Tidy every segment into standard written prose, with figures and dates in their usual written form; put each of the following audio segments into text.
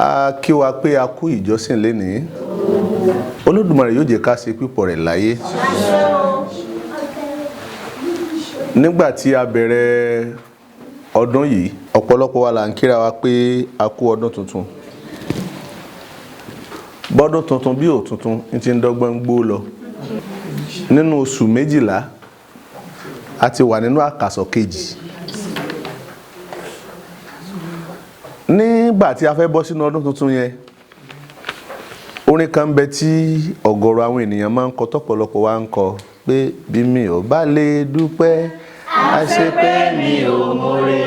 A kí wa pé a kú ìjọsìn lénìí. Olódùmarè yóò jẹ́ ká ṣe pípọ̀ rẹ̀ láyé. Nígbà tí a bẹ̀rẹ̀ ọdún yìí, ọ̀pọ̀lọpọ̀ wa là ń kíra wa pé a kú ọdún tuntun. Bọ́dún tuntun bí ò tuntun ń ti ń dọ́gbọ́n gbó lọ. Nínú oṣù 12, a ti wà nínú àkàsọ̀ kejì. Nígbà tí a fẹ́ bọ́ sínú ọdún tuntun yẹn, orin kan ń bẹ tí ọ̀gọ̀rọ̀ àwọn ènìyàn máa ń kọ, tọ́pọ̀lọpọ̀ wa ń kọ pé bí mi ò bá lè dúpẹ́, a ṣe pé mi ò mọ̀re.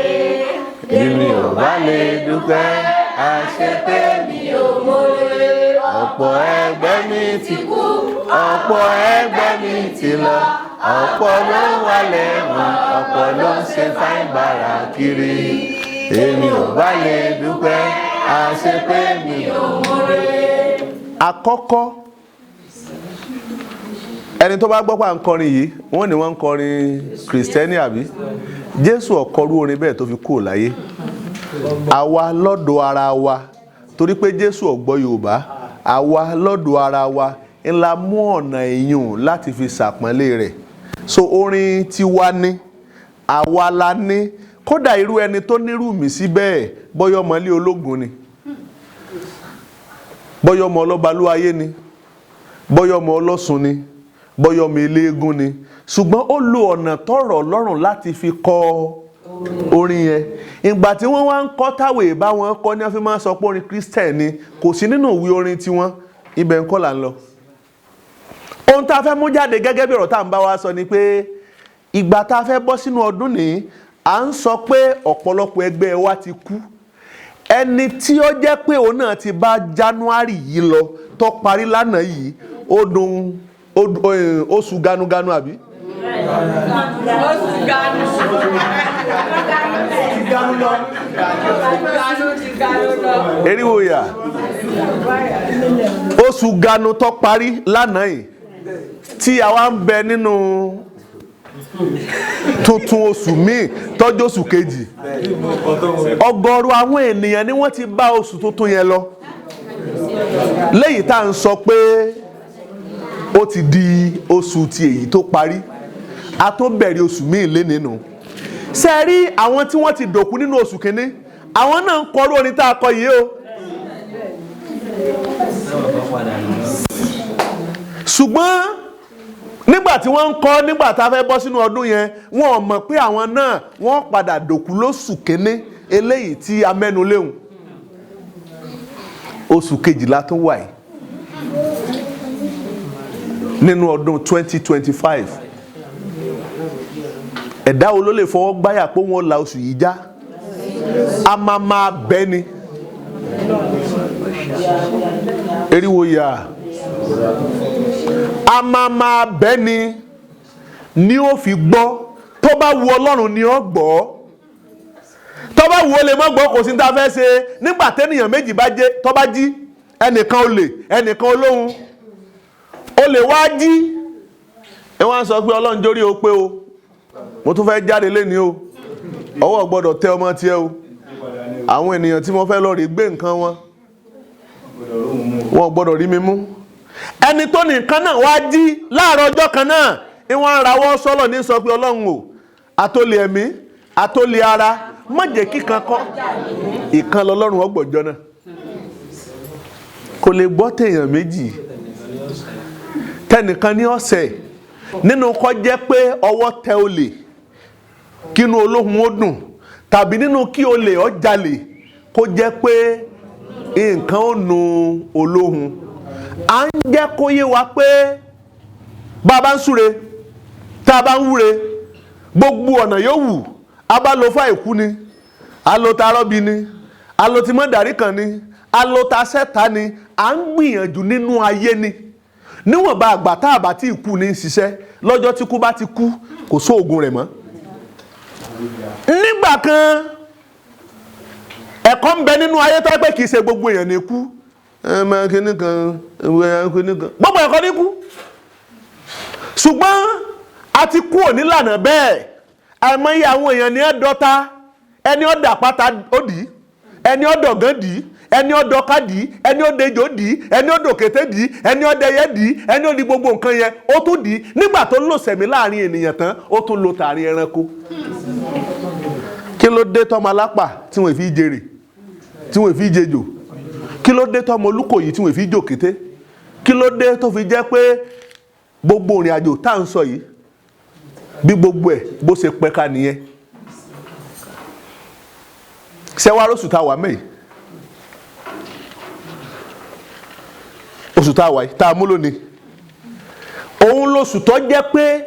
Bí mi ò bá lè dúpẹ́, a ṣe pé mi ò mọ̀re. Ọ̀pọ̀ ẹgbẹ́ mi ti kú, ọ̀pọ̀ ẹgbẹ́ mi ti lọ, ọ̀pọ̀ ló ń wà lẹ́wọ̀n, ọ̀pọ̀ ló ń ṣe fáìn bàrà kiri. Èmi ò bá lè dúpẹ́, a ṣe pé mi ò mọ̀re. Àkọ́kọ́, ẹni tó bá gbọ́ pa ń kọrin yìí, wọ́n ní wọ́n ń kọrin Kìrìsìtẹ́nì àbí? Jésù ò kọrú orin bẹ́ẹ̀ tó fi kúrò láyé. Àwa lọ́dọ̀ ara wa, torí pé Jésù ò gbọ́ Yorùbá, àwa lọ́dọ̀ ara wa ńlá mú ọ̀nà ìyún láti fi ṣàpọ́nlé rẹ̀. So orin tiwa ní, àwa la ní. Kódà irú ẹni tó nírú mi sí bẹ́ẹ̀, bọ́yọ́ ọmọ ilé ológun ni, bọ́yọ́ ọmọ ọlọ́balúayé ni, bọ́yọ́ ọmọ ọlọ́sùn ni, bọ́yọ́ ọmọ eléégún ni. Ṣùgbọ́n ó lo ọ̀nà tọ̀rọ̀ lọ́rùn láti fi kọ orin yẹn. Ìgbà tí wọ́n wá ń kọ́ táwé bá wọn kọ́ ní wọ́n fi máa ń sọ pé orin Christian ni, kò sí nínú ìwé orin tiwọn. Ibẹ̀ ń kọ́ là ń lọ. Ohun tá a fẹ́ mú jáde gẹ́gẹ́ bí ọ̀rọ̀ tá à ń bá wa sọ ni pé ìgbà tá a fẹ́ bọ́ sínú ọdún nìyí, à ń sọ pé ọ̀pọ̀lọpọ̀ ẹgbẹ́ wa ti kú. Ẹni tí ó jẹ́ pé òun náà ti bá January yìí lọ tó parí lánàá yìí, ó dùn oṣù ganuganu àbí? Oṣù ganu. Ganu ti ganu lọ. Eriwo yà. Oṣù ganu tó parí lánàá yìí tí a wá ń bẹ nínú tuntun oṣù míì tọ́jú oṣù kejì. Ọ̀gọ̀rọ̀ àwọn ènìyàn ni wọ́n ti bá oṣù tuntun yẹn lọ. Léyìí tá à ń sọ pé ó ti di oṣù ti èyí tó parí, a tó bẹ̀rẹ̀ oṣù míì lé nínú. Ṣé rí àwọn tí wọ́n ti dòkú nínú oṣù kínní, àwọn náà ń kọrú orin tá a kọ yìí o. Ṣùgbọ́n nígbà tí wọ́n ń kọ́, nígbà tá a fẹ́ bọ́ sínú ọdún yẹn, wọn ò mọ̀ pé àwọn náà wọ́n padà dòkú lóṣù kínní eléyìí tí a mẹ́nu léhùn. Oṣù kejìlá tó wà yìí nínú ọdún 2025, ẹ̀dá wo ló lè fọwọ́ gbáyà pé wọ́n la oṣù yìí já? A máa máa bẹ́ ni. Eriwo yà. A máa máa bẹ́ ni ni ó fi gbọ́. Tó bá wu Ọlọ́run ni ó gbọ́. Tó bá wu ó lè má gbọ́, kò sí ní ta fẹ́ ṣe. Nígbà tẹ́nìyàn méjì bá jẹ́, tó bá jí, ẹnìkan olè, ẹnìkan olóhun. Olè wá jí. Ẹ wá ń sọ pé Ọlọ́run jórí o pé o. Mo tún fẹ́ jáde léni o. Ọwọ́ gbọ́dọ̀ tẹ ọmọ tiẹ̀ o. Àwọn ènìyàn tí mo fẹ́ lọ rí gbé nǹkan wọn, wọn gbọ́dọ̀ rí mi mú. Ẹni tó ní nǹkan náà wá jí láàárọ̀ ọjọ́ kan náà, ìwọ̀n ara wọ́n sọ́lọ̀ ní sọ pé Ọlọ́run o, àtòlè ẹ̀mí, àtòlè ara, má jẹ́ kí kan kọ́. Ìkan lọ́lọ́run ọgbọ̀njọ́ náà. Kò lè gbọ́ tèèyàn méjì. Tẹnìkan ní ọ̀sẹ̀ nínú kó jẹ́ pé ọwọ́ tẹ olè kínú olóhun ó dùn, tàbí nínú kí olè ó jalè kó jẹ́ pé nǹkan ó nu olóhun. À ń jẹ́ kó yé wa pé bá a bá ń súre, tá a bá ń wúre, gbogbo ọ̀nà yóò wù. A bá lo fá ìkú ni, a lo ta rọ́bì ni, a lo ti mọ́dàrí kan ni, a lo ta sẹ́ta ni, à ń gbìyànjú nínú ayé ni. Níwọ̀nba àgbà tá a bá tí kú ní ṣiṣẹ́, lọ́jọ́ tí kú bá ti kú, kò sóògùn rẹ̀ mọ́. Nígbà kan, ẹ̀kọ́ ń bẹ nínú ayé tó pé kì í ṣe gbogbo èèyàn ní kú. Ẹ kíní kan, kíní kan. Gbogbo ẹ̀kọ́ ní kú. Ṣùgbọ́n a ti kú ònílànà bẹ́ẹ̀. Àìmọye àwọn èèyàn ní ẹ dọ́ta, ẹni ó dà pátá ó dì í, ẹni ó dọ̀gán dì í, Ẹni ó dọká dì í, ẹni ó dejò dì í, ẹni ó dòkété dì í, ẹni ó dẹyẹ dì í, ẹni ó di gbogbo nǹkan yẹn ó tún dì í. Nígbà tó lò sẹ̀mí láàrin ènìyàn tán, ó tún lò tààrin ẹranko. Kí ló dé tọmọ alápà tí wọ́n fi jèrè, tí wọ́n fi jejò? Kí ló dé tọmọ Olúkòyí tí wọ́n fi jòkété? Kí ló dé tó fi jẹ́ pé gbogbo ìrìn àjò tá à ń sọ yìí, bí gbogbo ẹ̀ bó ṣe pẹ̀ka nìyẹn? Ṣé wàá róṣù tá a wà mẹ́yìí, oṣù tá a wà yìí tá a mú lónìí, òun lóṣù tó jẹ́ pé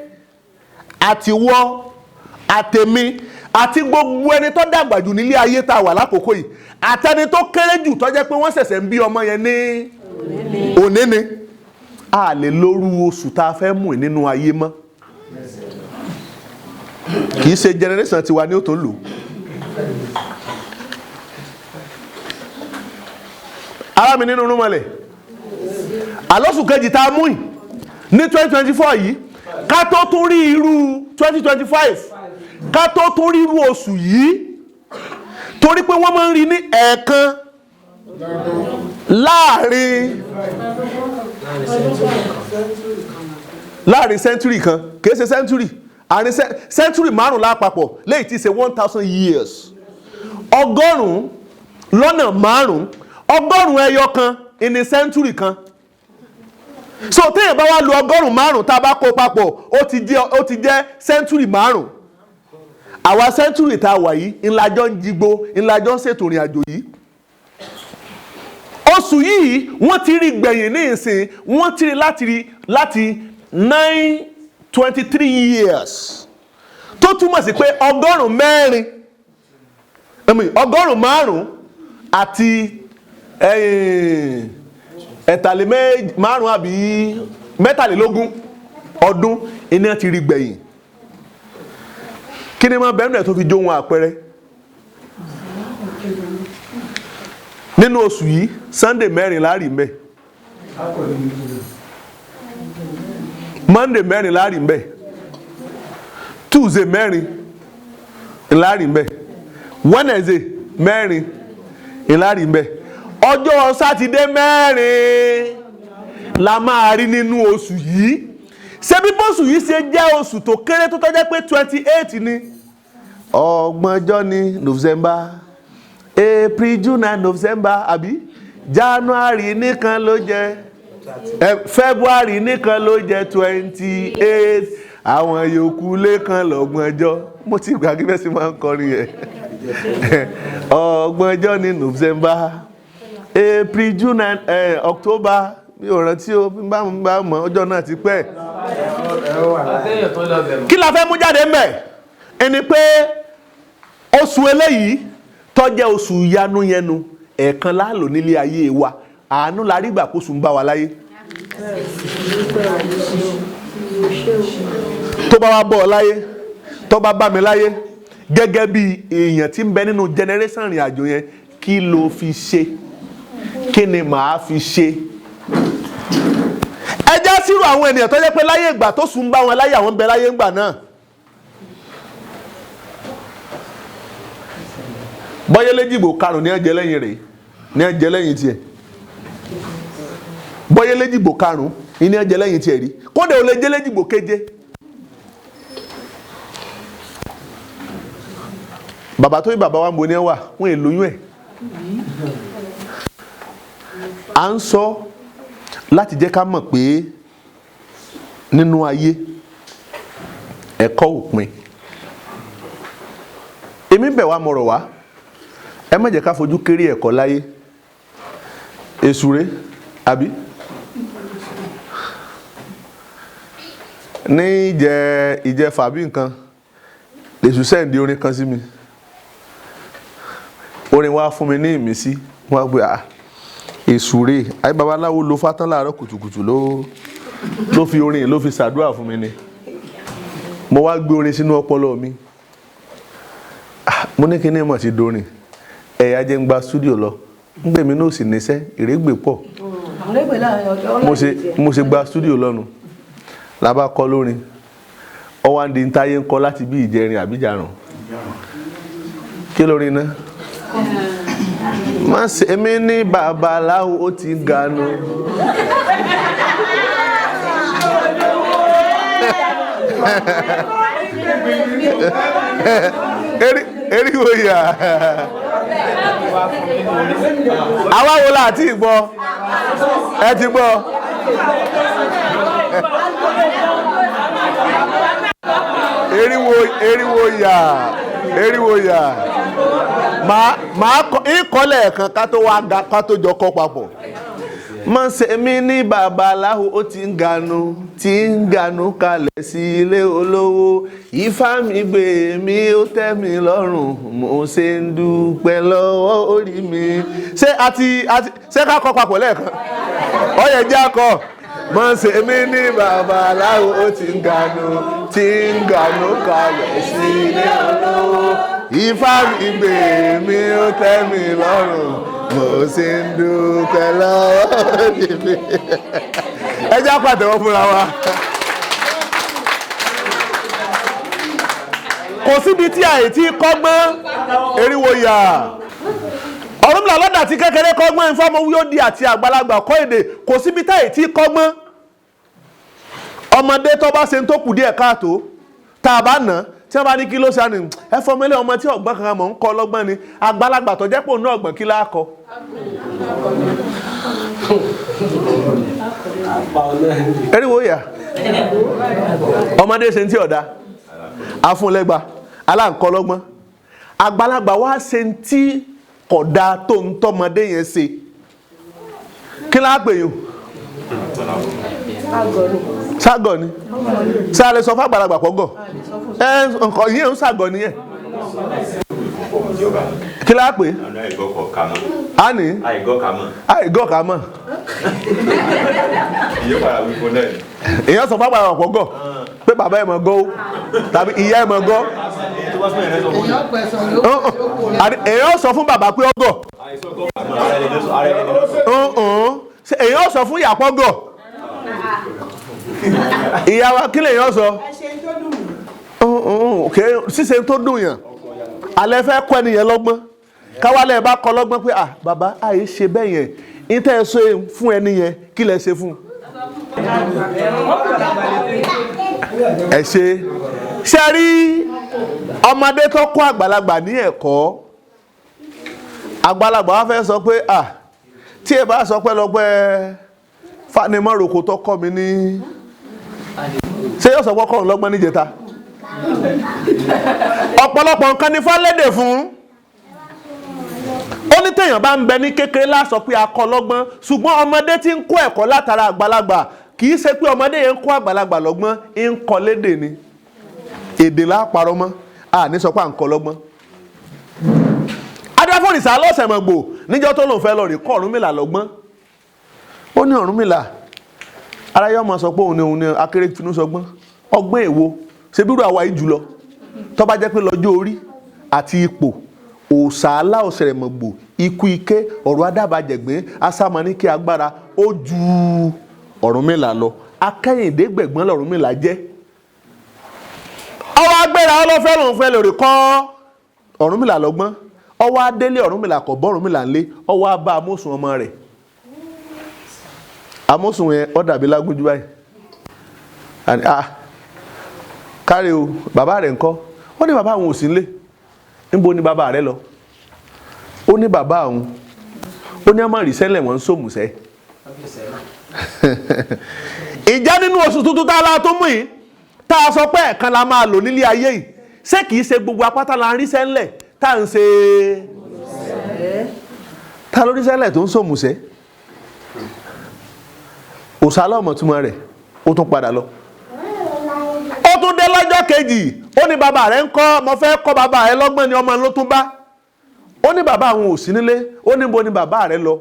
àtiwọ́ àtèmi àti gbogbo ẹni tó dàgbà jù nílé ayé tá a wà lákòókò yìí, àtẹni tó kéré jù tó jẹ́ pé wọ́n ṣẹ̀ṣẹ̀ ń bí ọmọ yẹn ní òní ni, a lè lóru oṣù tá a fẹ́ mú nínú ayé mọ́. Kì í ṣe generation tiwa ní ó tó ń lò. Ará mi nínú rúmọlẹ̀, àlọ́sù kejì tá a mú yìí ní 2024 yìí, ká tó tún rí irú 2025, ká tó tún rí irú oṣù yìí, torí pé wọ́n máa ń rí ní ẹ̀ẹ̀kan láàrin century kan. Kìí ṣe century, àárín century márùn lápapọ̀, léyìí tí í ṣe 1000 years, 105, 100 ẹyọ kan ìní century kan. So téèyàn bá wá lu 500 tá a bá kó papọ̀, ó ti jẹ́ century 5. Àwa century tá a wà yìí ńlájọ́ ń jigbó, ńlájọ́ ń ṣètò ìrìn àjò yìí. Oṣù yìí wọ́n ti rí gbẹ̀yìn ní ìsìn, wọ́n ti rí láti 923 years, tó túmọ̀ sí pé 400, I mean, 500 àti 35 àbí 23 ọdún iná ti rí gbẹ̀yìn. Kí ni máa bẹ́ẹ̀ náà tó fi jó wọn? Àpẹẹrẹ nínú oṣù yìí, Sunday 4 láàrin mbẹ, Monday 4 láàrin mbẹ, Tuesday 4 láàrin mbẹ, Wednesday 4 láàrin mbẹ, ọjọ́ Sátidé 4 la máa rí nínú oṣù yìí. Ṣé bí bóṣù yìí ṣe jẹ́ oṣù tó kéré tó tọ́jẹ́ pé 28 ni, ọgbọ̀njọ́ ní November, April, June and November, àbí January nìkan ló jẹ́, February nìkan ló jẹ́ 28, àwọn yòókù lẹ́kan lọ́gbọ̀njọ́. Mo ti gbàgbé bẹ́ẹ̀ sì máa ń kọrin yẹn. Ọgbọ̀njọ́ ní November, April, June and October, mi ò rántí o. Bí n bá mọ ọjọ́ náà ti pẹ́. Àtẹ̀yìn tó lọ bẹ̀ mọ́. Kí la fẹ́ mú jáde ńbẹ̀ ẹni pé oṣù eléyìí tó jẹ́ oṣù ìyanu yẹnu, ẹ̀ẹ̀kan láàlò nílé ayé wa. Àánú la rí gbà kóṣù ń bá wa láyé. Tó bá wá bọ́ ọ láyé, tó bá bá mi láyé, gẹ́gẹ́ bí èèyàn tí ń bẹ nínú generation ìrìn àjò yẹn, kí ló fi ṣe? Kí ni màá fi ṣe? Ẹ já sírò àwọn ènìyàn tó jẹ́ pé láyé ìgbà tó sùn ń bá wọn láyé, àwọn ń bẹ láyé ńgbà náà. Bọ́yẹ́lẹ́jìgbò karùn-ún ní ẹ̀jẹ̀ lẹ́yìn rẹ̀, ní ẹ̀jẹ̀ lẹ́yìn tiẹ̀. Bọ́yẹ́lẹ́jìgbò karùn-ún ní ẹ̀jẹ̀ lẹ́yìn tiẹ̀ rí, kódà ò lè jẹ́ lẹ́jìgbò keje. Bàbá tó yí bàbá wa ń bo ní ẹ wà, wọ́n è lóyún ẹ̀. À ń sọ láti jẹ́ ká mọ̀ pé nínú ayé, ẹ̀kọ́ òpin. Èmi bẹ̀ wá, mọ̀rọ̀ wá, ẹ má jẹ́ ká fojú kéré ẹ̀kọ́ láyé. Èsúré àbí ní ìjẹ ìjẹfà bí nǹkan lèṣù send orin kan sí mi. Orin wa fún mi ní ìmísí. Wọ́n á gbé à èsúré ayé. Babaláwo ló fátán láàárọ̀ kùtùkùtù, ló fi orin ló fi ṣàdúrà fún mi ni. Mo wá gbé orin sínú ọpọlọ mi. Ah, mo ní kíní mọ̀ sí dorin ẹ̀yà jẹ́ ń gba studio lọ ń gbé mi náà sì níṣẹ́ ìrégbè pọ̀. Àwọn ẹgbẹ́ láàrin ọjọ́. Mo ṣe gba studio lọ́nu la bá kọ́ lórin. Ọwọ́ àǹdí ń táyé ń kọ́ láti bí ìjẹrin àbíjàrùn. Kí lórin náà? Má ṣe mí ní babaláwo ó ti ganu. Eriwo yà. Àwa wo la àti gbọ́? Ẹ ti gbọ́. Eriwo yà. Eriwo yà. Màá kọ́ lẹ́ẹ̀kan ká tó wá ga ká tó jọ kọ́ papọ̀. Má ṣe mí ní babaláwo ó ti ń ganu kalẹ̀ sí ilé olówó. Ifá mi gbé mi ó tẹ́ mi lọ́rùn, mo ṣe ń dúpẹ́ lọ́wọ́ orí mi. Ṣé àti ṣé ká kọ́ papọ̀ lẹ́ẹ̀kan? Ó yẹ jẹ́ akọ. Má ṣe mí ní babaláwo ó ti ń ganu kalẹ̀ sí ilé olówó. Ifá mi gbé mi ó tẹ́ mi lọ́rùn, mo ṣe ń dúpẹ́ lọ́wọ́ orí mi. Ẹ jẹ́ pàtẹ́wọ́ fúnra wa. Kò síbi tí àyè tí kọ́gbọ́n eriwo yà. Ọ̀rúnmìlà lọ́dà tí kékeré kọ́gbọ́n ìfọ́mọwí ó di àti àgbàlagbà kọ́ èdè. Kò síbi tí àyè tí kọ́gbọ́n. Ọmọdé tó bá ṣe ń tó kù díẹ̀ káàtó tá a bá nà tí wọ́n bá ní kí ló ṣe àná ẹ fọmọlé ọmọ tí ọ̀gbọ́n kan mọ̀ ń kọ́ lọ́gbọ́n ni àgbàlagbà tó jẹ́ pò ní ọ̀gbọ́n kí láàkọ́. Eriwo yà. Ọmọdé ṣe ń tí ọ̀dà afúnlẹ́gba aláǹkọ́ lọ́gbọ́n. Àgbàlagbà wá ṣe ń tí kódà tó ń tọ́mọdé yẹn ṣe. Kí láà pè yín? Ságọ̀ ni. Ṣé a lè sọ fún àgbàlagbà pọ̀ gọ̀? Ẹ nǹkan yìí ń ságọ̀ nìyẹn. Kí láà pè? A ní? Àìgọ́ kà mọ̀. Èèyàn sọ fún àgbàlagbà pọ̀ gọ̀ pé bàbá ẹ̀ mọ̀ gọ́ ó tàbí ìyá ẹ̀ mọ̀ gọ́. Èèyàn sọ fún bàbá pé ó gọ̀. Èèyàn sọ fún ìyá pọ̀ gọ̀. Ìyá wa kí lèèyàn sọ? Ṣíṣe tó dùn yàn. Alẹ́ fẹ́ kọ́ ẹnìyẹn lọ́gbọ́n. Káwálẹ̀ bá kọ́ lọ́gbọ́n pé à bàbá àyè ṣe bẹ́ẹ̀ yẹn. Ìtẹ́ ẹ sọ fún ẹni yẹn kí lẹ ṣe fún? Ẹ ṣe. Ṣé rí ọmọdé tó kọ́ àgbàlagbà ní ẹ̀kọ́? Àgbàlagbà wá fẹ́ sọ pé à tí ẹ bá sọ pé lọ́pẹ́ Fanimọ́roko tó kọ́ mi ní. Ṣé yóò sọ pé ọkọ̀ lọ́gbọ́n níjẹta? Ọ̀pọ̀lọpọ̀ nǹkan ni Fálédè fún. Ó ní téèyàn bá ń bẹ ní kékeré lásọ pé a kọ́ lọ́gbọ́n, ṣùgbọ́n ọmọdé tí ń kọ́ ẹ̀kọ́ látara àgbàlagbà kì í ṣe pé ọmọdé yẹn ń kọ́ àgbàlagbà lọ́gbọ́n, ń kọ́ lédè ni. Èdè láparọ́ mọ́, a ní sọ pé à ń kọ́ lọ́gbọ́n. Adáfòrìṣà lọ́sẹ̀mọ̀gbò níjọ́ tó lòun fẹ́ lọ rí kọ́ Ọ̀rúnmìlà lọ́gbọ́n. Ó ní Ọ̀rúnmìlà aráyé ọmọ sọ pé òun ni akéré finú sọgbọ́n. Ọgbọ́n èwo ṣe bírú àwa yìí jùlọ tó bá jẹ́ pé lọ́jọ́ orí àti ipò òòṣà aláòsẹ̀rẹ̀mọ̀gbò ikú ike ọ̀rọ̀ adábàjẹ̀gbín asámọ́níkẹ́ agbára ó ju Ọ̀rúnmìlà lọ. Akẹ́yìndé gbẹ̀gbọ́n lọ̀rúnmìlà jẹ́. Ọwọ́ agbéra ọlọ́fẹ́ lòun fẹ́ lórí kọ́ Ọ̀rúnmìlà lọ́gbọ́n. Ọwọ́ adélé Ọ̀rúnmìlà kọ̀ bọ́ Ọ̀rúnmìlà ńlé. Ọwọ́ abá amósùn ọmọ rẹ̀. Amósùn yẹn ó dàbí lágúnjú báyìí. Ah káre o, bàbá rẹ̀ ńkọ́? Ó ní bàbá àwọn ò sí nílé. Níbo ni bàbá rẹ̀ lọ? Ó ní bàbá àwọn. Ó ní àmọ́ ìrìsẹ́lẹ̀ wọ́n ń sòmùsẹ́. Ìjẹ́ nínú oṣù tuntun tá a la tó mú yìí, tá a sọ pé ẹ̀kan la máa lò nílé ayé yìí, ṣé kìí ṣe gbogbo apáta la ń ríṣẹ́ ńlẹ̀ tá à ń ṣe? Ta ló ríṣẹ́ ńlẹ̀ tó ń sòmùsẹ́? Òṣàlọ́ ọmọ túmọ̀ rẹ̀, ó tún padà lọ. Ó tún dé lọ́jọ́ kejì, ó ní bàbá rẹ̀ ń kọ́, mo fẹ́ kọ́ bàbá rẹ̀ lọ́gbọ́n ni ọmọ ló tún bá. Ó ní bàbá àwọn ò sí nílé, ó ní bo ni bàbá rẹ̀ lọ.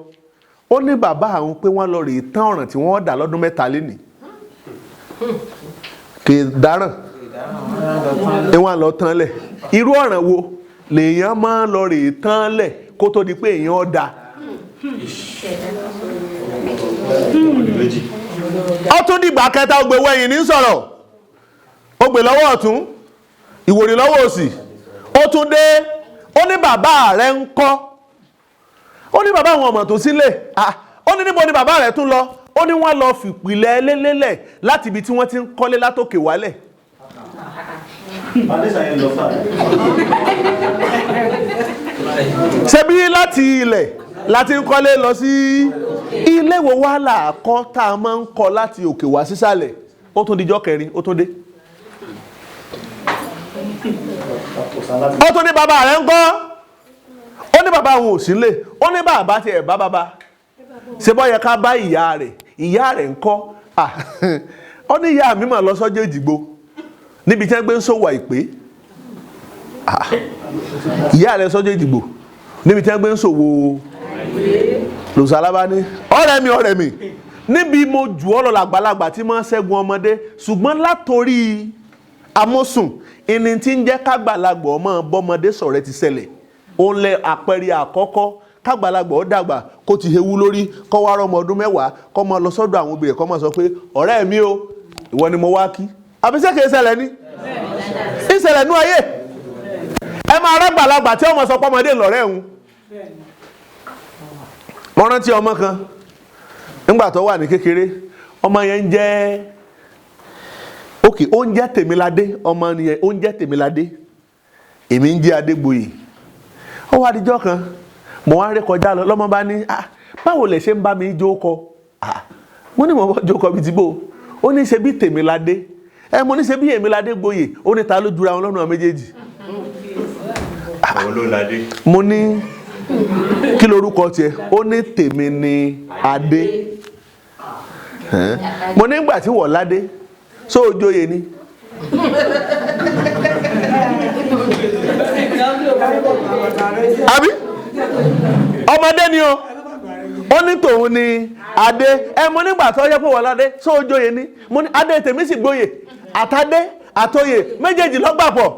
Ó ní bàbá àwọn pé wọ́n lọ rèé tán ọ̀ràn tí wọ́n dà lọ́dún mẹ́ta lénìí. Kì í dáràn, ìwọ̀n lọ tán lẹ̀. Irú ọ̀ràn wo lèèyàn máa lọ rèé tán lẹ̀ kó tó di pé èèyàn dà? Ó tún dìgbà kẹta ògbè wẹ̀yìn ní sọ̀rọ̀. Ògbè lọ́wọ́ ọ̀tún, ìwòrì lọ́wọ́ òsì. Ó tún dé, ó ní bàbá rẹ̀ ń kọ́. Ó ní bàbá àwọn ọmọ tó sílé. Ó ní níbo ni bàbá rẹ̀ tún lọ? Ó ní wọ́n lọ fìpìlẹ̀ lélélẹ̀ láti ibi tí wọ́n ti ń kọ́lé látòkè wálẹ̀. Ṣebí láti ilẹ̀ láti ń kọ́lé lọ sí ilé wo wá là kọ́ tá a máa ń kọ́ láti òkè wá sísàlẹ̀. Ó tún dijọ́ kẹrin, ó tún dé. Ó tún ní bàbá rẹ̀ ń kọ́. Ó ní bàbá òun ò sí nílé. Ó ní bàbá tiẹ̀ bá bàbá. Ṣé bọ́ yẹ ká bá ìyá rẹ̀? Ìyá rẹ̀ ń kọ́. Ó ní ìyá mi mà lọ sọ́jọ́ Èjìgbò níbi tí wọ́n gbé ń ṣòwò àìpé. Ìyá rẹ̀ sọ́jọ́ Èjìgbò níbi tí wọ́n gbé ń ṣòwò lòsàlábá ní ọ̀rẹ́ mi níbi mo jù ọ́ lọ làgbàlagbà tí máa ń ṣẹ́gun ọmọdé, ṣùgbọ́n látòrí amósùn ìní tí ń jẹ́ kágbàlagbà ọmọ bọ́mọdé sọ̀rẹ́ ti ṣẹlẹ̀. Ó ń lẹ àpẹẹrẹ àkọ́kọ́ kágbàlagbà ó dàgbà kó ti hewu lórí, kó wá rọmọ ọdún 10 kó máa lọ sọ́dọ̀ àwọn obìnrin kó máa sọ pé ọ̀rẹ́ mi o, ìwọ ni mo wá kí. Àbí ṣé kìí ṣẹlẹ̀ ni? Ìṣẹ̀lẹ̀ nú ayé. Ẹ máa rágbàlagbà tí ọmọ sọ pọ́mọdé lọ́rẹ́ òun. Mo rántí ọmọ kan nígbà tó wà ní kékeré, ọmọ yẹn ń jẹ́ òkè, ó ń jẹ́ Tèmiládé. Ọmọ yẹn ó ń jẹ́ Tèmiládé, èmi ń jẹ́ Adégbòyè. Ó wá dijọ́ kan mo wá ń rékọjá lọ, lọ́mọ bá ní báwo lẹ ṣe ń bá mi jó kọ? Mo ní mo bọ́ jó kọ bíi ti bò. Ó ní ṣe bí Tèmiládé. Ẹ mo ní ṣe bí èmi Ládégbòyè. Ó ní ta ló jura wọn lọ́nà méjèèjì? Mo ní kí lorúkọ tiẹ̀? Ó ní tèmi ni Adé. Mo ní ìgbà tí wọ́n ládé só ojóye ni. Àbí ọmọdé ni o. Ó ní tòun ni Adé. Ẹ mo nígbà tó yẹ pé wọ́n ládé só ojóye ni. Mo ní Adé tèmi sì gboyè, àtadé àtoyè méjèèjì lọ́gbàpọ̀.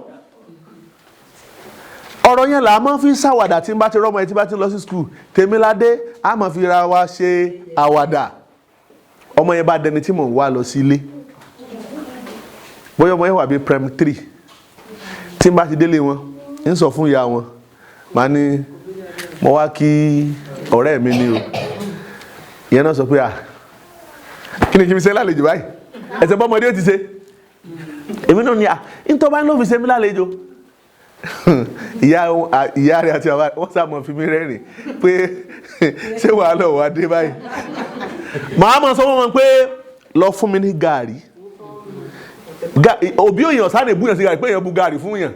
Ọ̀rọ̀ yẹn là á máa fi ṣàwàdà tí n bá ti rọ́mọ ẹ tí bá ti lọ sí skul. Tèmiládé á máa fi ra wa ṣe àwàdà. Ọmọ yẹn bá dẹni tí mò ń wá lọ sí ilé. Bóyá ọmọ yẹn wà bí prem 3. Tí n bá ti délé wọn, ń sọ fún ìyá wọn, màá ní mo wá kí ọ̀rẹ́ mi ni o. Ìyẹn náà sọ pé à kí ni kí n ṣe lálejò báyìí? Ẹ̀sẹ̀ bọ́mọdé ó ti ṣe. Èmi náà ni à ń tọ́ bá ń lọ́ fi ṣe mí lálejò. Ìyá rẹ̀ àti bàbá wọ́n sá mọ̀ fi mí rẹ́rìn pé ṣé wàá lọ wá dé báyìí. Màá mọ̀ sọ fún wọn pé lọ fún mi ní gàárì. Òbí òyìn sáré búyàn sí gàárì pé èèyàn bu gàárì fún yàn.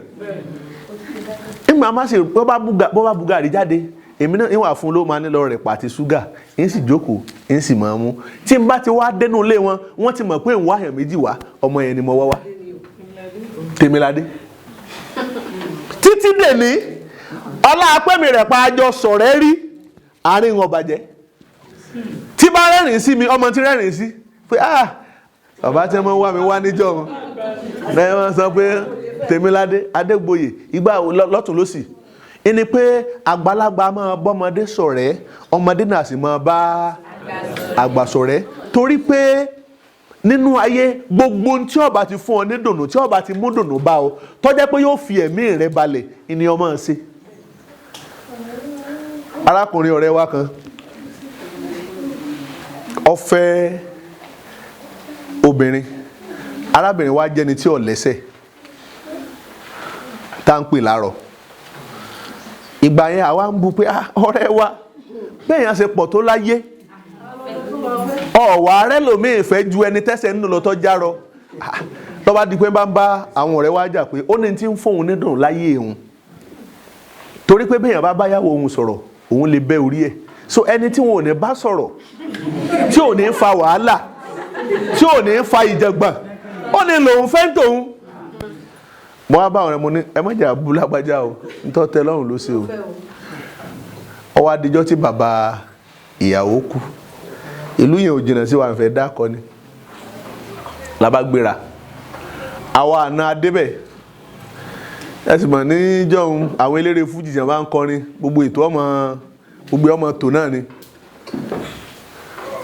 Ìgbà má ṣe bó bá bu gàárì jáde, èmi náà ìwà fún ló máa ní lọ rẹ̀ pàtí ṣúgà, ń sì jókòó, ń sì máa mú. Tí n bá ti wá dénú ilé wọn, wọ́n ti mọ̀ pé ń wá èèyàn méjì wá, ọmọ yẹn ni mo wá wá. Tèmiládé. Títí dèní ọlá apẹ́mi rẹ̀ pa àjọ sọ̀rẹ́ rí àárín wọn bàjẹ́. Tí bá rẹ́rìn sí mi, ọmọ tí rẹ́rìn sí pé ah bàbá tí wọ́n wá mi wá níjọ́ wọn lẹ́yìn wọ́n sọ pé Tèmiládé Adégbòyè ìgbà lọ́tún lọ́sì. Ìní pé àgbàlagbà máa bọ́mọdé sọ̀rẹ́, ọmọdé náà sì máa bá àgbà sọ̀rẹ́. Torí pé nínú ayé gbogbo tí ó bá ti fún ọ ní dùnnú, tí ó bá ti mú dùnnú bá ọ, tó jẹ́ pé yóò fi ẹ̀mí rẹ balẹ̀, ìní ọmọ ṣe. Arákùnrin ọ̀rẹ́ wa kan ó fẹ́ obìnrin. Arábìnrin wa jẹ́ni tí ò lẹ́sẹ̀ tá ń pè láàrọ̀. Ìgbà yẹn àwa ń bu pé ọ̀rẹ́ wa bẹ́ẹ̀ yẹn ṣe pọ̀ tó láyé, ọ̀wà rẹ̀ lòmíì fẹ́ ju ẹni tẹ́sẹ̀ nínú lọ tó járọ. Ló bá di pé bá ń bá àwọn ọ̀rẹ́ wa jà pé ó ní tí ń fóun nídùn láyé òun, torí pé bẹ́ẹ̀ yẹn bá báyàwó òun sọ̀rọ̀ òun lè bẹ́ orí ẹ̀. So ẹni tí wọn ò ní bá sọ̀rọ̀, tí ò ní fa wàhálà, tí ò ní fa ìjàngbọ̀n, ó ní lòun fẹ́ tòun. Mo wá bá àwọn ọ̀rẹ́ mo ní ẹ má jà bú lágbájá o, ntọ́ tẹ lọ́rùn ló ṣe o. Ó wá dijọ́ tí bàbá ìyàwó kú. Ìlú yẹn ò jìnnà sí wa, ń fẹ́ dákọ ni. La bá gbéra. Àwa àna adébẹ̀. Ẹ sì mọ̀ níjọ́un àwọn eléré fújì jẹ́ máa ń kọrin, gbogbo ètò ọmọ gbogbo ọmọ tò náà ni.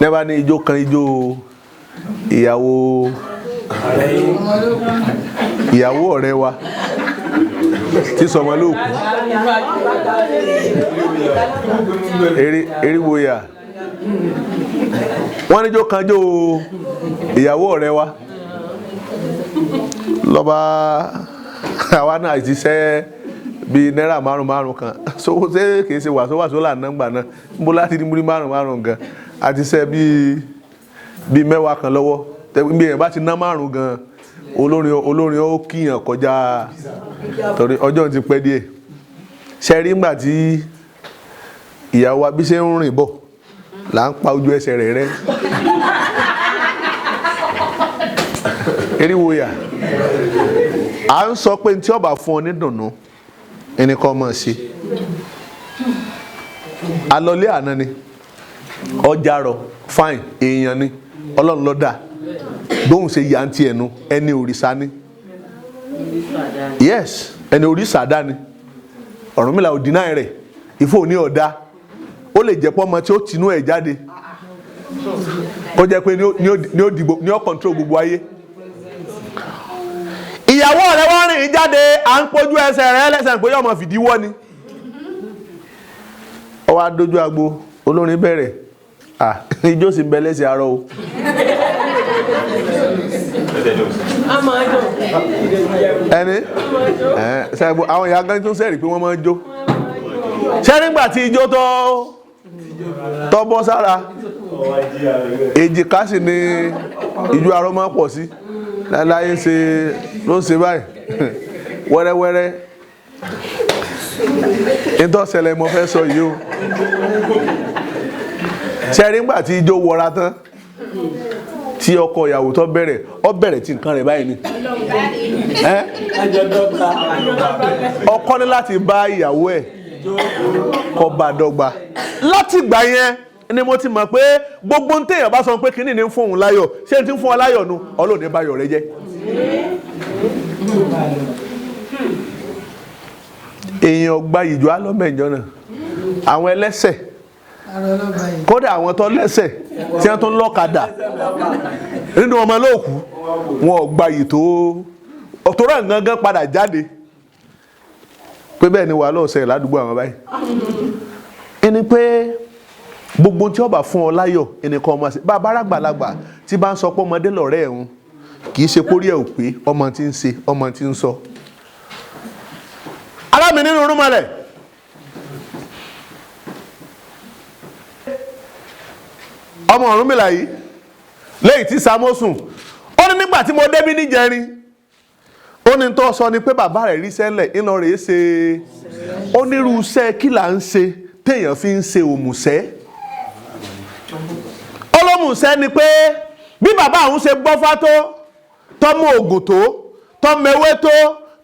Nẹ́bà ní ijó kan ijó ìyàwó ọ̀rẹ́ wa. Tí sọmọ lóòkú eriwo ya. Wọ́n níjó kanjó ìyàwó ọ̀rẹ́ wa lọ́ba. Àwa náà ti ṣẹ́ bíi náírà márùn márùn kan sówó, ṣé kìí ṣe wàsó wàsó là ń gbà náà ń bó láti ní múrí márùn márùn gan àti ṣẹ́ bíi 10 kan lọ́wọ́. Bí èèyàn bá ti ná 5 gan, olórin ó kíyàn kọjá, torí ọjọ́ ti pẹ́ díẹ̀. Ṣe rí ńgbà tí ìyàwó wa bí ṣe ń rìn bọ̀ là ń pa ojú ẹsẹ̀ rẹ̀ rẹ́ eriwo yà. À ń sọ pé tí ọba fún ọ ní dùnnú ẹni kọ́ mọ̀ sí alọ́lé àná ni ọjà rọ fine, èèyàn ni Ọlọ́run ló dá bóun ṣe yà ń tiẹ̀ nu, ẹni òrìṣà ni. Yes, ẹni òrìṣà dá ni. Ọ̀rúnmìlà ò dínà rẹ̀, Ifo ní ọ̀dá. Ó lè jẹ́ pọ́mọ tí ó tinú ẹ̀ jáde kó jẹ́ pé ní ó control gbogbo ayé. Ìyàwó rẹ̀ wá rìn jáde, à ń pojú ẹsẹ̀ rẹ̀ lẹ́sẹ̀ pé yọmọ fìdí wọ́ ni. Ó wá dójú agbo, olórin bẹ̀rẹ̀, ijó sì ń bẹ lẹ́sẹ̀ arọ o. Ẹni ṣàgbọ́ àwọn ìyá gan tó ń sẹ́rì pé wọ́n máa ń jó. Ṣé nígbà tí ijó tó bọ́ sára èjìká sì ni ìjú arọ máa pọ̀ sí láyé ṣe ló ń ṣe báyìí wẹ́rẹ́wẹ́rẹ́. Nítòsẹ̀lẹ̀ mo fẹ́ sọ yìí o. Ṣé nígbà tí ijó wọra tán tí ọkọ ìyàwó tó bẹ̀rẹ̀, ó bẹ̀rẹ̀ tí nǹkan rẹ̀ báyìí ni. Ọkọ ní láti bá ìyàwó ẹ̀ kó bá dọ́gba. Láti ìgbà yẹn ni mo ti mọ̀ pé gbogbo ń téèyàn bá sọ pé kínní ní fún òun láyọ̀, ṣé n ti ń fún ọ láyọ̀ nu, Ọlọ́run ní báyọ̀ rẹ jẹ́. Èèyàn gba ìjọ alọ́mẹ̀jọ náà, àwọn ẹlẹ́sẹ̀, kódà àwọn tó lẹ́sẹ̀ tí wọ́n tún lọ́kadà nínú ọmọ lóòkú, wọn ò gba yìí tó ọ̀tọ̀rọ̀ gangan padà jáde pé bẹ́ẹ̀ ni wàhálà ọ̀sẹ̀ ládùúgbò àwọn báyìí. Ẹni pé gbogbo tí ó bá fún ọ láyọ̀ ẹnìkan ọmọ ṣe. Bàbá àgbàlagbà tí bá ń sọ pé ọmọdé lọ̀rẹ́ ẹ̀hún, kì í ṣe pórí ẹ̀ ò pé ọmọ tí ń ṣe ọmọ tí ń sọ. Ará mi nínú rúmọlẹ̀, ọmọ Ọ̀rúnmìlà yìí lẹ́yìn tí Samosun ó ní nígbà tí mo débí níjẹrin, ó ní tó sọ ni pé bàbá rẹ̀ rí sẹ́lẹ̀ ńlọ rèé ṣe onírúurúṣẹ́ kí là ń ṣe téèyàn fi ń ṣe òmùṣẹ́. Olómùṣẹ́ ni pé bí bàbá àwọn ṣe gbọ́fá tó, tọ́mọ ògùn tó, tọ́mọ ewé tó,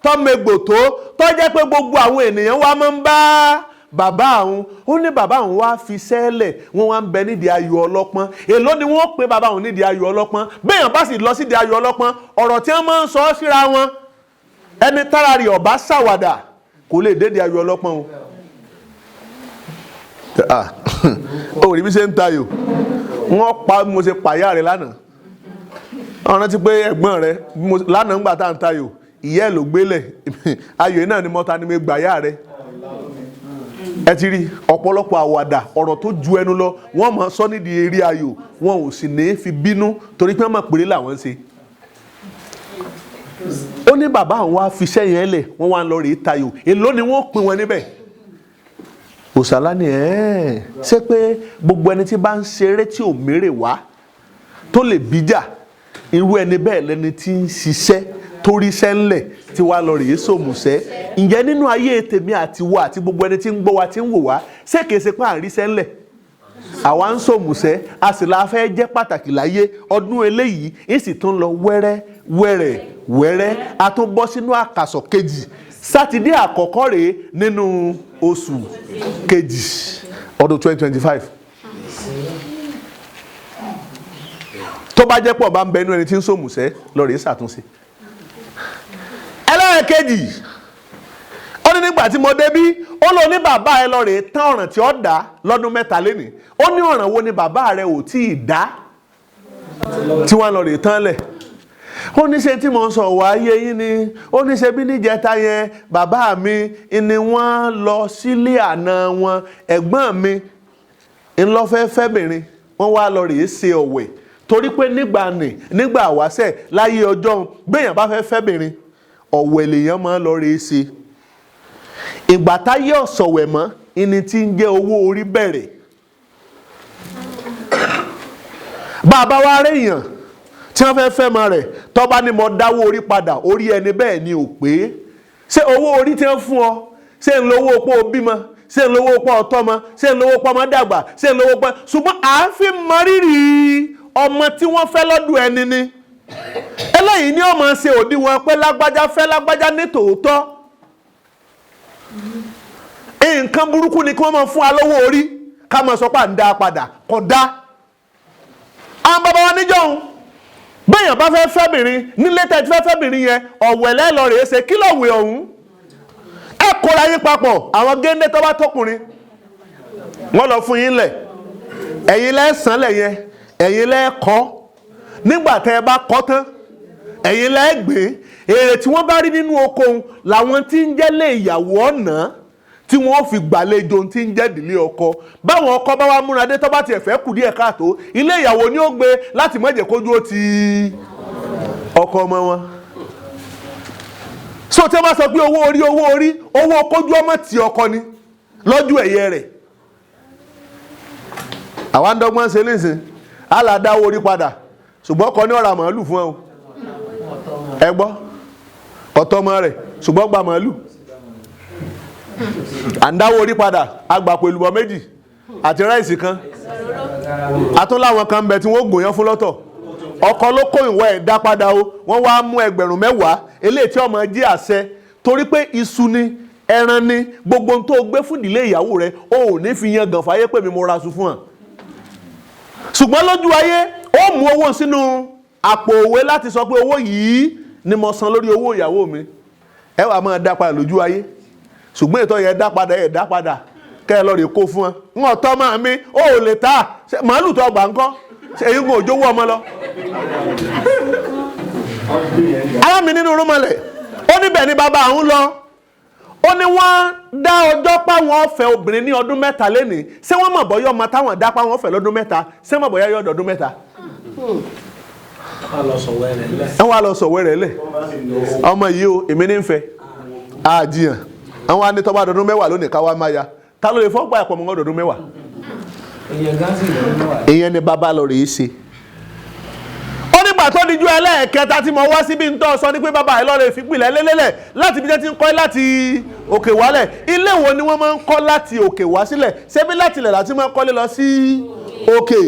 tọ́mọ egbò tó, tó jẹ́ pé gbogbo àwọn ènìyàn wa máa ń bá bàbá àwọn. Ó ní bàbá àwọn wá fi sẹ́lẹ̀, wọ́n wá ń bẹ nídìí ayò ọlọ́pọ́n. Èló ni wọ́n pe bàbá àwọn nídìí ayò ọlọ́pọ́n? Béèyàn bá sì lọ sídìí ayò ọlọ́pọ́n, ọ̀rọ̀ tí wọ́n máa ń sọ síra wọn, ẹni tára rẹ̀ ọ̀bá ṣàwàdà kò lè dédìí ayò ọlọ́pọ́n o. Ó rí bí ṣe ń tayò, wọ́n pa mo ṣe pàyà rẹ̀ lánàá. Wọ́n rántí pé ẹ̀gbọ́n rẹ̀ lánàá ńgbà tá à ń tayò, ìyá ẹ̀ ló gbélẹ̀ ayò náà ni mọ́ta ni mo gbàyà rẹ̀. Ẹ ti rí ọ̀pọ̀lọpọ̀ àwàdà ọ̀rọ̀ tó ju ẹnu lọ, wọ́n máa sọ nídìí eré ayò, wọn ò sì ní fi bínú torí pé wọ́n mọ̀ péré làwọn ń ṣe. Ó ní bàbá àwọn wá fi iṣẹ́ yẹn lẹ̀, wọ́n wá ń lọ rèé tayò. Èló ni wọ́n pín wọn níbẹ̀? Òṣàlá ni ẹ̀ ṣé pé gbogbo ẹni tí bá ń ṣeré tí ò mérè wá tó lè bíjà, irú ẹni bẹ́ẹ̀ lẹni tí ń ṣiṣẹ́ torí iṣẹ́ ńlẹ̀ tí wàá lọ rèé sòmùsẹ́. Ǹjẹ́ nínú ayé tèmi àti wo àti gbogbo ẹni tí ń gbọ́ wa tí ń wò wá, ṣé kìí ṣe pé à ń ríṣẹ́ ńlẹ̀, àwa ń sòmùsẹ́, a sì la fẹ́ jẹ́ pàtàkì láyé? Ọdún eléyìí ń sì tún lọ wẹ́rẹ́ wẹ́rẹ́ wẹ́rẹ́, a tún bọ́ sínú àkàsọ̀ kejì. Sátidé àkọ́kọ́ rèé nínú oṣù kejì ọdún 2025. Tó bá jẹ́ pọ̀ bá ń bẹ inú ẹni tí ń sòmùsẹ́, lọ rèé ṣàtúnṣe. Ẹlẹ́ẹ̀kejì, ó ní nígbà tí mo débí, ó lọ ní bàbá ẹ lọ rèé tán ọ̀ràn tí ó dá lọ́dún 3 lénìí. Ó ní ọ̀ràn wo ni bàbá rẹ ò tí ì dá tí wọ́n lọ rèé tán lẹ̀? Ó ní ṣe tí mo ń sọ wá ayé yín ni. Ó ní ṣe bí níjẹta yẹn bàbá mi ni wọ́n lọ sílé àna wọn, ẹ̀gbọ́n mi ńlọ́fẹ́ fẹ́bìnrin, wọ́n wá lọ rèé ṣe ọ̀wẹ̀. Torí pé nígbà nì nígbà wáṣẹ̀ láyé ọjọ́ òun, béèyàn bá fẹ́ fẹ́bìnrin, ọ̀wẹ̀ lèèyàn máa lọ rèé ṣe. Ìgbà táyé ọ̀sọ̀wẹ̀ mọ́ ìní tí ń jẹ́ owó orí bẹ̀rẹ̀. Bàbá wa réèyàn tí wọ́n fẹ́ fẹ́ mọ rẹ̀, tó bá ní mo dáwó orí padà, orí ẹni bẹ́ẹ̀ ni ò pé. Ṣé owó orí tí wọ́n fún ọ, ṣé ń lówó opó bímọ, ṣé ń lówó opó ọtọ́mọ, ṣé ń lówó pọ́mọ dàgbà, ṣé ń lówó pọ́? Ṣùgbọ́n à ń fi mọ rírì ọmọ tí wọ́n fẹ́ lọ́dún ẹni ni. Eléyìí ni ó máa ṣe òdiwọ̀n pé lágbájá fẹ́ lágbájá ní tòótọ́. Nǹkan burúkú ni kí wọ́n máa fún wa lówó orí ká máa sọ pé à ń dá a padà, kò dá. Àwọn bàbá wa níjọ́hun, béèyàn bá fẹ́ fẹ́bìnrin nílé tẹ́ ti fẹ́ fẹ́bìnrin yẹn, ọ̀wẹ̀lẹ́ lọ rèé ṣe. Kí lọ̀wẹ̀ ọ̀hún? Ẹ kóra yín papọ̀, àwọn géńdé tó bá tọkùnrin wọ́n lọ fún yín lẹ̀, ẹ̀yin lẹ́ sàn lẹ̀ yẹn, ẹ̀yin lẹ́ kọ́. Nígbà tẹ́ ẹ bá kọ́ tán, ẹ̀yin lẹ́ gbé. Èrè tí wọ́n bá rí nínú oko òun làwọn tí ń jẹ́ lé ìyàwó ọ̀nà tí wọ́n fi gbàlejò tí ń jẹ́ ìdílé ọkọ. Báwọn ọkọ bá wá múra dé, tó bá tiẹ̀ fẹ́ kù díẹ̀ káàtó, ilé ìyàwó ni ó gbé láti má jẹ́ kójú ó ti ọkọ ọmọ wọn. So tí wọ́n bá sọ pé owó orí, owó orí, owó kójú ọmọ ti ọkọ ni lọ́jọ́ ẹ̀yẹ rẹ̀. Àwa ń dọ́gbọ́n ṣe nísìn, á là dáwó orí padà, ṣùgbọ́n ọkọ ní ọ̀rà màálù fún ẹ o. Ẹ gbọ́, ọ̀tọ́ ọmọ rẹ̀ ṣùgbọ́n gba màálù. À ń dáwó orí padà, a gbà pẹ̀lú bọ́ méjì àti ráìsì kan. Atúnláwọn kan ń bẹ tí wọ́n gbòyàn fún lọ́tọ̀. Ọkọ ló kó ìwọ ẹ̀ dá padà o, wọ́n wá mú 20,000 eléyìí tí ọmọ jí àṣẹ. Torí pé iṣu ni, ẹran ni, gbogbo ohun tó gbé fún ìdílé ìyàwó rẹ, o ò ní fi yan gàn fáyé pé mi mo ra aṣọ fún ọ. Ṣùgbọ́n lójú ayé, ó mú owó sínú àpò òwe láti sọ pé owó yìí ni mo san lórí owó ìyàwó mi. Ẹ wàá máa dá padà lójú ayé. Ṣùgbọ́n ètò yẹn dá padà, ẹ̀ dá padà kẹ́ ẹ lọ rè kó fún ẹ. Ń ọ̀tọ́ máa mi, ó ò lè ta màálù tó gbà ńkọ́, èyí kò jówó ọmọ lọ. Ará mi nínú rúmọlẹ̀, ó níbẹ̀ ni bàbá àwọn lọ. Ó ní wọ́n dá ọjọ́ páwọn ọ̀fẹ́ obìnrin ní ọdún 3 lénìí. Ṣé wọ́n mọ̀ bọ́yá ọmọ táwọn dá páwọn ọ̀fẹ́ lọ́dún 3? Ṣé mọ̀ bọ́yá yọ̀dọ̀ ọdún 3? Ẹ wá lọ sọ̀wẹ́ rẹ̀ lẹ̀. Ọmọ yìí o, èmi ní ń fẹ́. Àjìyàn. Àwọn anítọ́ba ọdún 10 lónìí ká wá máa ya. Ta ló lè fọ́ gbà ẹ̀pọ̀ mọ́ ọdún 10? Ìyẹn ni bàbá lọ rèé ṣe. Ó nígbà tó dijú ẹlẹ́ẹ̀kẹta tí mo wá síbi ń tọ́ sọ ní pé bàbá ẹ̀ lọ́rẹ̀ fìpìlẹ̀ lélẹ́lẹ̀ láti ibi jẹ́ ti ń kọ́ láti òkè wálẹ̀. Ilé wo ni wọ́n máa ń kọ́ láti òkè wá sílẹ̀? Ṣebí láti ilẹ̀ láti máa ń kọ́lé lọ sí òkè?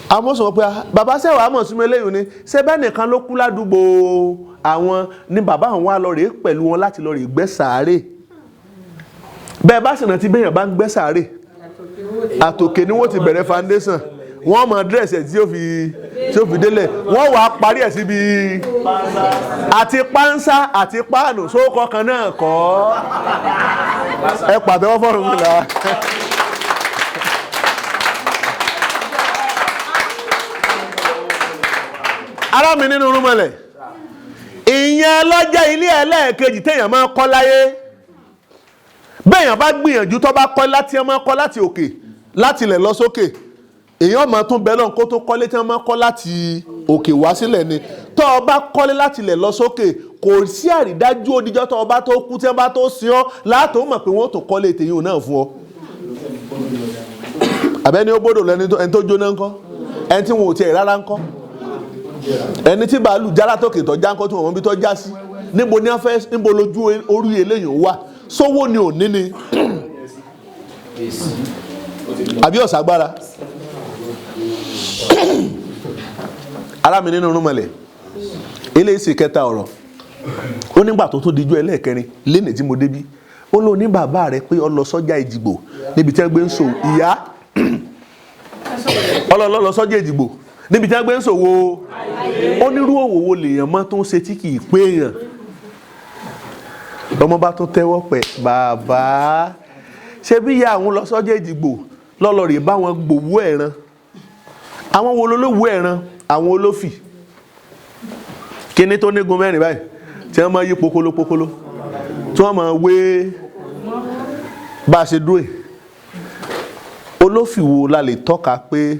Àmọ́ sọ pé bàbá sẹ́wàá mọ̀ súnmọ́ eléyìí ni, ṣé bẹ́ẹ̀ nìkan ló kú ládùúgbò àwọn ni bàbá àwọn wá lọ rèé pẹ̀lú wọn láti lọ rèé gbẹ́ sàárè. Bẹ́ẹ̀ bá sì rántí béèyàn bá ń gbẹ́ sàárè, àtòkè ni wọ́n ti bẹ̀rẹ̀ foundation, wọ́n mọ dírẹ̀sì ẹ̀ tí ó fi délẹ̀, wọ́n wàá parí ẹ̀ síbi àti pánsá àti páànù sókọ kan náà kọ́. Ẹ pàtẹ́wọ́ fọ́rùn mi là. Ará mi nínú rúmọlẹ̀, ìyẹn lọ́jọ́ ilé ẹlẹ́ẹ̀kejì téèyàn máa kọ́ láyé. Béèyàn bá gbìyànjú tó bá kọ́ láti máa kọ́ láti òkè láti ilẹ̀ lọ sókè, èèyàn máa tún bẹ́ẹ̀ lọ́n kó tó kọ́lé tí wọ́n máa kọ́ láti òkè wá sílẹ̀ ni. Tó o bá kọ́lé láti ilẹ̀ lọ sókè, kò sí àrídájú odijọ́ tó o bá tó kú tí wọ́n bá tó sin ọ́ látò mọ̀ pé wọ́n tó kọ́lé tèyí náà fún ọ. Àbẹ́ni ó gbọ́dọ̀ lẹ́ni ẹni tó jóná ńkọ́, ẹni tí wọn ò tiẹ̀ rárá ńkọ́, ẹni tí bàálù jálá tókè tó já ńkọ́ tí wọ́n mọ̀ bí tó já sí. Níbo ni wọ́n fẹ́, níbo lójú orí eléyìí wà? Sówó ni ò ní ni àbí ọ̀sàgbára. Ará mi nínú rúmọlẹ̀, eléyìí sì kẹta ọ̀rọ̀. Ó nígbà tó tún dijú ẹlẹ́ẹ̀kẹrin lénìí tí mo débí, ó ló ní bàbá rẹ̀ pé ó lọ sọ́jà Èjìgbò níbi tí wọ́n gbé ń so ìyá. Ọlọ́lọ́ lọ sọ́jà Èjìgbò níbi tí wọ́n gbé ń sòwò. Onírú òwò wo lèèyàn mọ́ tó ń ṣe tí kì í pé èèyàn? Lọ́mọ bá tún tẹ́wọ́ pẹ̀, bàbá ṣé bí ìyá àwọn lọ sọ́jà Èjìgbò lọ́lọ́ rè bá wọn gbòwó ẹ̀ràn. Àwọn wo lolówó ẹ̀ràn? Àwọn olófì. Kíní tó nígun mẹ́rin báyìí tí wọ́n máa yí pokolo pokolo tí wọ́n máa wé bá a ṣe dúró yìí. Olófì wo la lè tọ́ka pé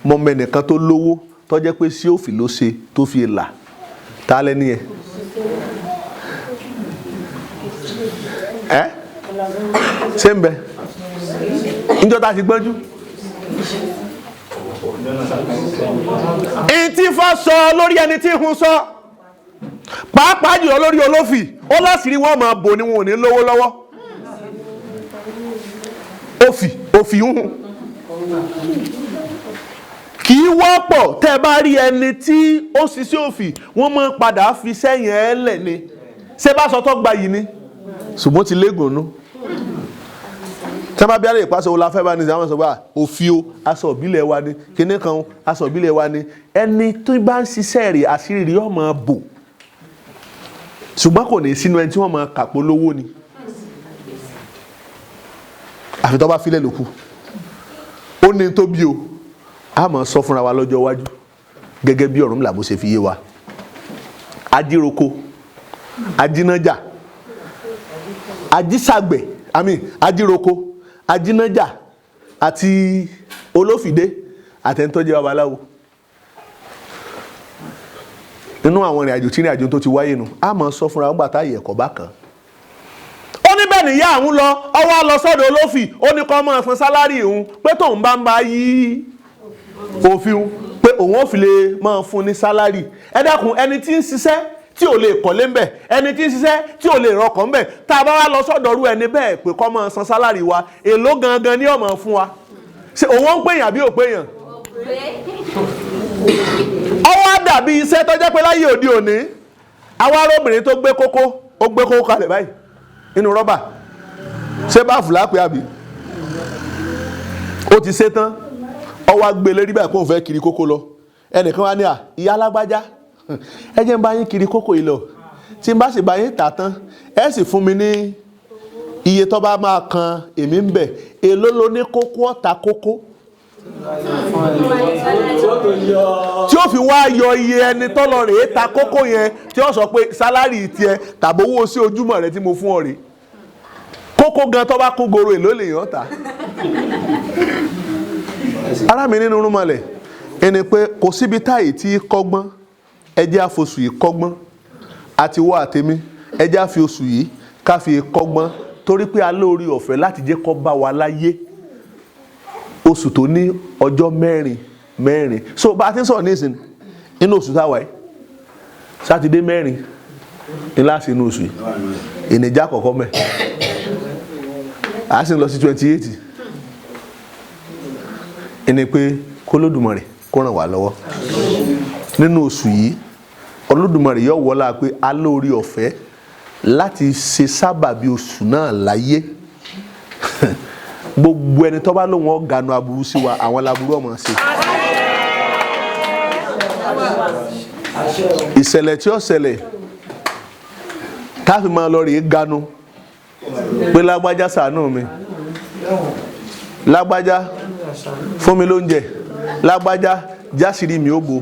mọ̀mọ́ ẹnìkan tó lówó tó jẹ́ pé sí òfì ló ṣe tó fi là ta lẹ́ni yẹn? Ẹ́ ṣé ń bẹ níjọ́ tá a ti gbọ́njú. Ìtí fa sọ lórí ẹni tí ń sọ pàápàá jùlọ lórí olófì, ó láṣìírí wọn máa bò ní wọn ò ní lówó lọ́wọ́. Òfì òfì ń hun kì í wọ́pọ̀. Tẹ́ ẹ bá rí ẹni tí ó ṣiṣẹ́ òfì, wọ́n máa padà fi sẹ́yìn ẹ̀ lẹ̀ ni. Ṣé bá sọ tó gba yìí ni, ṣùgbọ́n ti léegun nú. Tí wọ́n bá bí alẹ́ ìpàṣẹ wo la fẹ́ bá ní sàwọn sọ pé òfì o, aṣọ ìbílẹ̀ wa ni, kinní kan o, aṣọ ìbílẹ̀ wa ni. Ẹni tó bá ń ṣiṣẹ́ rẹ̀, àṣírí rẹ̀ ó máa bò, ṣùgbọ́n kò ní sínú ẹni tí wọ́n máa kàpọ̀ lówó ni, àfi tó bá filẹ̀ lókù. Ó ní tó bí o a máa sọ fúnra wa lọ́jọ́ iwájú gẹ́gẹ́ bí Ọ̀rúnmìlà bó ṣe fi yé wa. Ajíroko, ajínájà, ajísàgbẹ̀, àmì ajíroko, ajínájà àti olófìdé àtẹnitọ́jẹ́ babaláwo nínú àwọn ìrìn àjò tí ìrìn àjò tó ti wáyé nu, a máa sọ fúnra wọn gbà tá àyẹ̀kọ́ bá kàn. Ó ní bẹ́ẹ̀ níyà àwọn lọ, ọwọ́ lọ sọ́dọ̀ olófì, ó ní kó máa san sálárì òun, pé tóun bá ń bá yí òfin pé òun ò fi lè máa fún ní sálárì. Ẹ dákun, ẹni tí ń ṣiṣẹ́ tí ò lè kọ́lé ńbẹ̀, ẹni tí ń ṣiṣẹ́ tí ò lè rọkọ̀ ńbẹ̀, tá a bá wá lọ sọ́dọ̀ ọrú ẹni bẹ́ẹ̀ pé kó máa san sálárì wa, èló gangan ni ó máa fún wa? Ṣé òun ń pèèyàn àbí ò pèèyàn? Ọwọ́ á dàbí iṣẹ́ tó jẹ́ pé láyé òde òní, àwa arábìnrin tó gbé kókó, ó gbé kókó kalẹ̀ báyìí nínú rọ́bà, ṣé báàfù lápẹ́ àbí ó ti ṣe tán, ọwọ́ á gbé lérí báyìí kó n fẹ́ kiri kókó lọ. Ẹnìkan wá ní à, ìyá alágbájá, ẹ jẹ́ n bá yín kiri kókó yìí lọ, tí n bá sì bá yín tà tán, ẹ sì fún mi ní iye tó bá máa kan èmi ń bẹ̀. Èló ló ní kókó ọ̀tà kókó tí ó fi wá yọ iye ẹni tọ́lọ rèé ta kókó yẹn, tí ó sọ pé sálárì tiẹ̀ tàbí owó sí ojúmọ́ rẹ tí mo fún ọ rèé? Kókó gan tó bá kún goro, èló lè yàn ta? Ará mi nínú rúmọlẹ̀, ẹni pé kò síbi táyì tí kọ́gbọ́n, ẹ jẹ́ àfosù yìí kọ́gbọ́n, àti wọ́ àtẹ̀mí, ẹ jẹ́ àfi oṣù yìí ká fi kọ́gbọ́n, torí pé a lóore ọ̀fẹ́ láti jẹ́ kó bá wa láyé oṣù tó ní ọjọ́ mẹ́rin mẹ́rin. So bá a ti ń sọ̀rọ̀ nísìnyí, inú oṣù táwa yìí, sátidé 4 ní láti inú oṣù yìí, ìnìjà àkọ́kọ́ mẹ́, a sì ń lọ sí 28. Ẹni pé k'Olódùmarè kó ràn wá lọ́wọ́ nínú oṣù yìí. Olódùmarè yóò wọlá pé a lóore ọ̀fẹ́ láti ṣe sábàbí oṣù náà láyé. Gbogbo ẹni tó bá lóun ọ̀gànù aburú sí wa, àwọn laburú ọmọ ṣe. Ìṣẹ̀lẹ̀ tí ó ṣẹlẹ̀ táfi máa lọ rèé ganu pé lágbájá ṣàánú mi, lágbájá fún mi lóúnjẹ, lágbájá jásìrí mi ó bo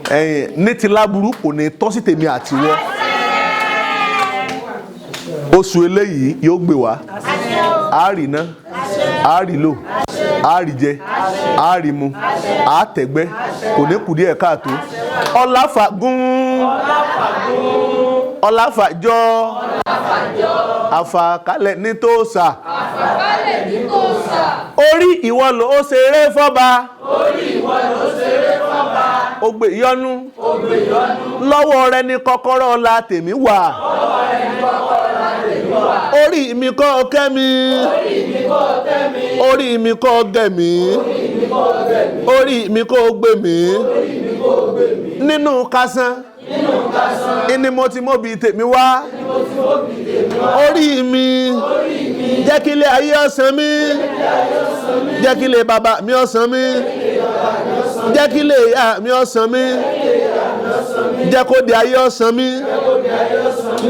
ẹ̀yìn ní ti láburú, kò ní tọ́ sí tèmi àtiwọ́. Oṣù eléyìí yóò gbé wá, a rí ná, a rí lò, a rí jẹ, a rí mu, a tẹ̀gbẹ́, kò ní kù díẹ̀ káàtó. Ọláfàgún, ọláfàjọ, àfàkálẹ̀ ní tòsà, orí ìwọ ló ṣeré fọ́ba, ó gbé yọnu lọ́wọ́ rẹ ní kọ́kọ́rọ́ ọlá tèmi wà. Orí mi kọ́ kẹ́ mi, orí mi kọ́ gẹ̀ mí, orí mi kọ́ gbé mi nínú kásán ìní mo ti mọ́bi tèmi wá. Orí mi jẹ́ kí ilé ayé ọ̀sán mi, jẹ́ kí ilé bàbá mi ọ̀sán mi, jẹ́ kí ilé ìyá mi ọ̀sán mi, jẹ́ kó di ayé ọ̀sán mi,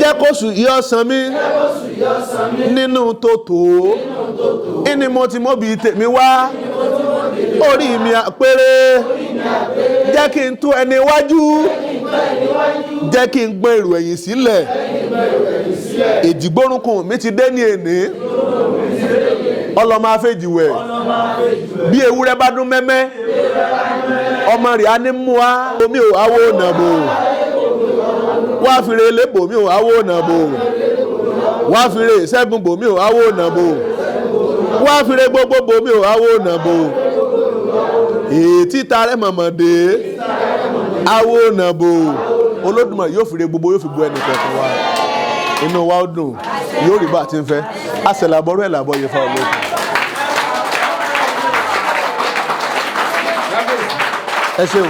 jẹ́ kó sùn yí ọ̀sán mi nínú tòtò ìní mo ti mọ́bi tèmi wá. Orí mi àpérè, jẹ́ kí n tó ẹni wájú. Jẹ́ kí n gbọ́n èrò ẹ̀yìn sílẹ̀. Èjìgbórúnkún mi ti dé ní èní. Ọlọ́mọ afẹ́jìwẹ̀. Bí ewúrẹ́ bá dún mẹ́mẹ́, ọmọ rẹ̀ á ní mú wa. Omi ò awo nàbò. Wá fìrè lébò mi ò awo nàbò. Wá fìrè ṣẹ́gun bò mi ò awo nàbò. Wá fìrè gbogbo bò mi ò awo nàbò. Ètí tarẹ́ mọ̀mọ́ dé. Awo nàbò. Olódùmarè yóò fìrè gbogbo yóò fi bu ẹnì kọ̀ọ̀kan wa. Inú wa ó dùn. Yóò rí bá a ti ń fẹ́. Àṣẹlàbọ̀rọ̀ ẹ̀ làbọ̀ yẹ fa olókùn. Ẹ ṣeun.